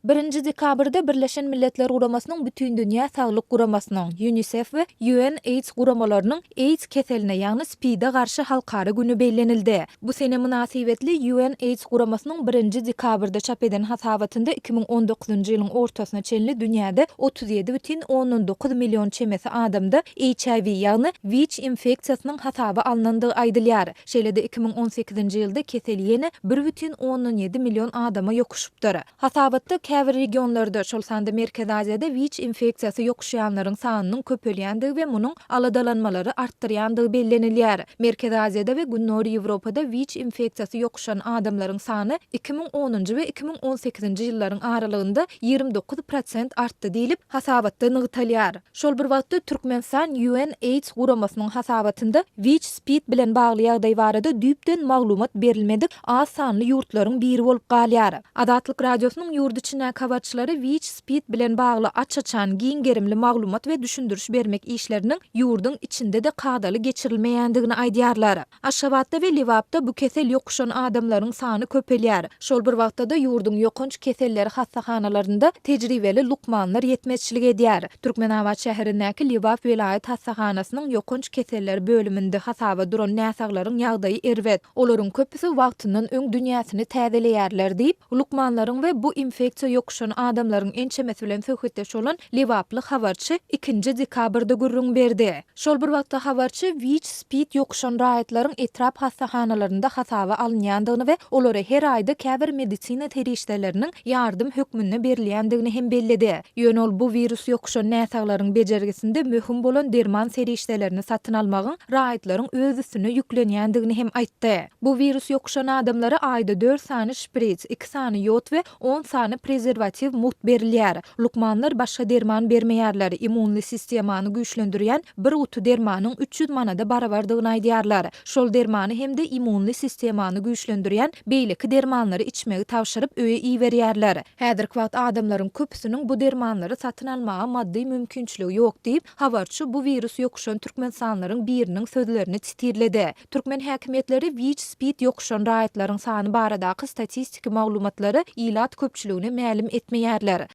Birinji dekabrda Birleşen Milletler Guramasynyň Bütindünýä Saglyk Guramasynyň, Ýunisef we UNAIDS guramalarynyň AIDS keseline, ýagny SPID-e garşy halkara güni bellenildi. Bu sene mynasybetli UNAIDS guramasynyň birinji dekabrda çap eden hasabatynda 2019-njy ýylyň ortasyna çenli dünýäde 37,9 million çemesi adamda HIV, ýagny WIÇ infeksiýasynyň hasaba alnandygy aýdylýar. Şeýle-de 2018-nji ýylda kesel ýene 1,7 million adama ýokuşypdyr. Hasabatda käbir regionlarda, şol sanda Merkezi Aziýada WIÇ infeksiýasy ýokuşýanlaryň sanynyň köpelýändigi we munuň aladalanmalary artdyrýandygy bellenilýär. Merkezi Aziýada we Gündogar Ýewropada WIÇ infeksiýasy ýokuşan adamlaryň sany 2010-njy we 2018-nji ýyllaryň aralygynda 29% artdy diýlip, hasabatda nygtalýar. Şol bir wagtda, Türkmenistan UNAIDS guramasynyň hasabatynda WIÇ-SPID bilen bagly ýagdaý barada düýpden maglumat berilmedik az sanly ýurtlaryň biri bolup galýar. Azatlyk Radiosynyň ýurt içindäki habarçylary WIÇ-SPID bilen bagly aç-açan, giň gerimli maglumat we düşündiriş bermek işleriniň ýurduň içinde-de kadaly geçirilmeýändigini aýdýarlar. Aşgabatda we Lebapda bu kesel ýokuşan adamlaryň sany köpelýär. Şol bir wagtda-da ýurduň ýokanç keselleri hassahanalarynda tejribeli lukmanlar ýetmezçilik edýär. Türkmenabat şäherindäki Lebap welaýat hassahanasynyň ýokanç keseller bölüminde hasaba duran näsaglaryň ýagdaýy erbet. Olaryň köpüsi wagtyndan öň dünýäsini täzeleýärler diýip, lukmanlaryň we bu infeksiýa ýokuşan adamlaryň ençemesi bilen söhbetdeş bolan lebaply habarçy ikinji dekabrda gürrüň berdi. Şol bir wagtda habarçy WIÇ-SPID ýokuşan raýatlaryň etrap hassahanalarynda hasaba alynýandygyny we olara her aýda käbir medisina serişdeleriniň ýardam hökmünde berilýändigini hem belledi. Ýöne ol bu wirus ýokuşan näsaglaryň bejergisinde möhüm bolan derman serişdelerini satyn almagyň raýatlaryň öz üstüne ýüklenýändigini hem aýtdy. Bu wirus ýokuşan adamlara aýda dört sany şprits, iki sany ýod we on sany prezerwatiw mugt berilýär. Lukmanlar başga derman bermeýärler, immunly sistemany güýçlendirýän bir guty dermanyň 300 manada barabardygyny aýdýarlar. Şol dermany hem-de immunly sistemany güýçlendirýän beýleki dermanlary içmegi tabşyryp öýe iberýärler. Häzirki wagt adamlaryň köpüsiniň bu dermanlary satyn almaga maddy mümkinçiligi ýok diýip, habarçy bu wirus ýokuşan türkmenistanlylaryň biriniň sözlerini sitirledi. Türkmen häkimiýetleri WIÇ-SPID ýokuşan raýatlaryň sany baradaky statistiki maglumatlary ilat köpçüligine mälim etmeýärler.